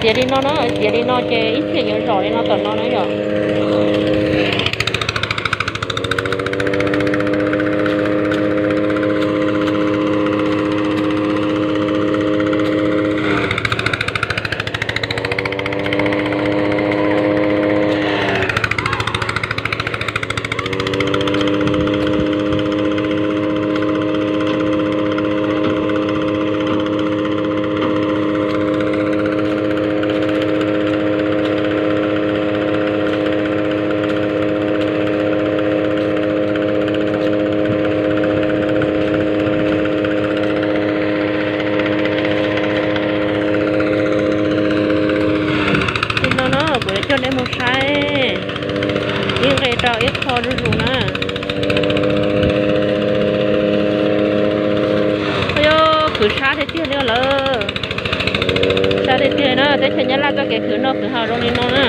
Txiav li no na, txiav li no ces ib txhia yuav zom li no tom no na yom. Li no na, kuv yuav coj nej mus saib ib nqe rau ib qho zuj zus na. Yog khwv sab tiag tiag li lawm. Sab tiag tiag na, teb chaws Nyab Laj txoj kev khwv noj khwv haus zoo li no na.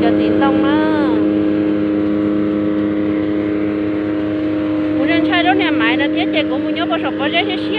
Cov txiv ntoo na. Kuv ntshai zaub hnia maiv no thiab ces kuv mus nyob puag saum pob zeb siab